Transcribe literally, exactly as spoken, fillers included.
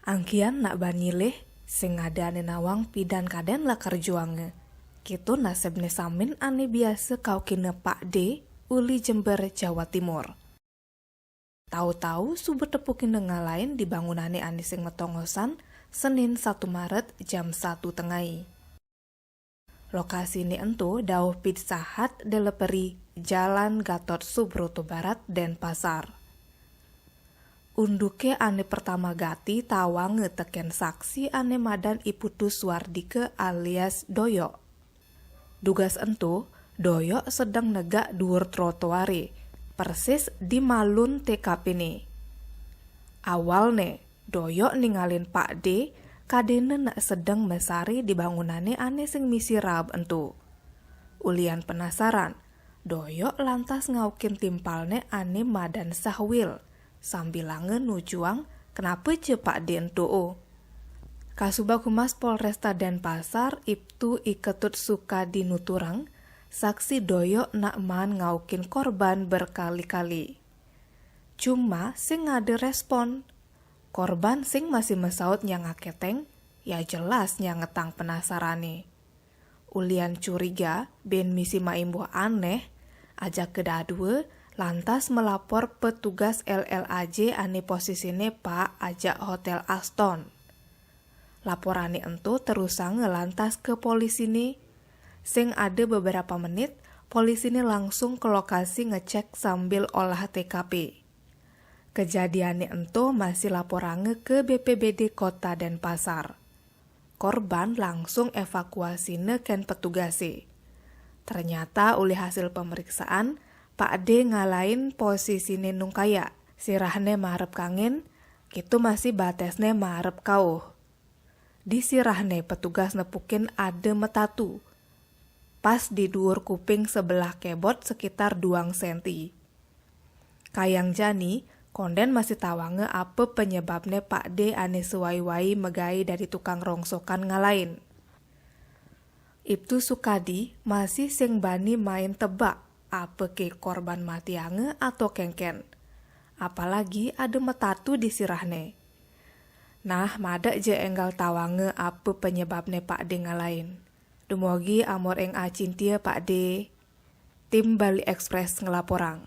Anggihan nak bani lih, sing ada ane nawang pidan kaden lakar juange. Kitu nasibne samin ane biasa kaukina Pak D uli Jember, Jawa Timur. Tau-tau suba tepukina ngalain di bangunane ane sing matongosan, Senin satu Maret jam satu tengai. Lokasine ento dauh Pizza Hut Delivery, Jalan Gatot Subroto Barat, Denpasar. Unduke ane pertama gati tawanga teken saksi ane madan I Putu Suardika alias Doyok. Dugas ento, Doyok sedeng negak duur trotoare, persis di malun T K P-ne. Awalne, Doyok ningalin Pak D kadena nak sedeng masare di bangunane ane sing misi raab ento. Ulian penasaran, Doyok lantas ngaukin timpalne ane madan Sahwil, sambilanga nujuang kenapa ja Pak D ento. Kasubag Humas Polresta Denpasar, Ibtu I Ketut Sukadi nuturang, saksi Doyok nak maan ngaukin korban berkali-kali. Cuma sing ngada respon. Korban sing masih masaut nyang aketeng, ya jelas nyangetang penasarane. Ulian curiga, ben misi maimbuh aneh, ajaka dadua lantas melapor petugas L L A J ane posisine pak ajak Hotel Aston. Laporane ento terusanga lantas ke polisine. Sing ada beberapa menit, polisine langsung ke lokasi ngecek sambil olah T K P. Kejadiane ento masih laporanga ke B P B D Kota Denpasar. Korban langsung evakuasine ken petugase. Ternyata ulih hasil pemeriksaan, Pak D ngalain posisine nungkayak, sirahne marep kangin, kitu masih batesne marep kauh. Di sirahne petugas nepukin ada metatu, pas di duur kuping sebelah kebot sekitar duang senti. Kayang jani, konden masih tawanga apa penyebabne Pak D ane sewai-wai megai dadi tukang rongsokan ngalain. Ibtu Sukadi masih sing bani main tebak, apake korban matianga atau kengken. Apalagi ada metatu di sirahne. Nah, madak ja enggal tawanga apa penyebabne Pak D ngalain. Dumogi amor ing acintia Pak D. Tim Bali Express ngelaporang.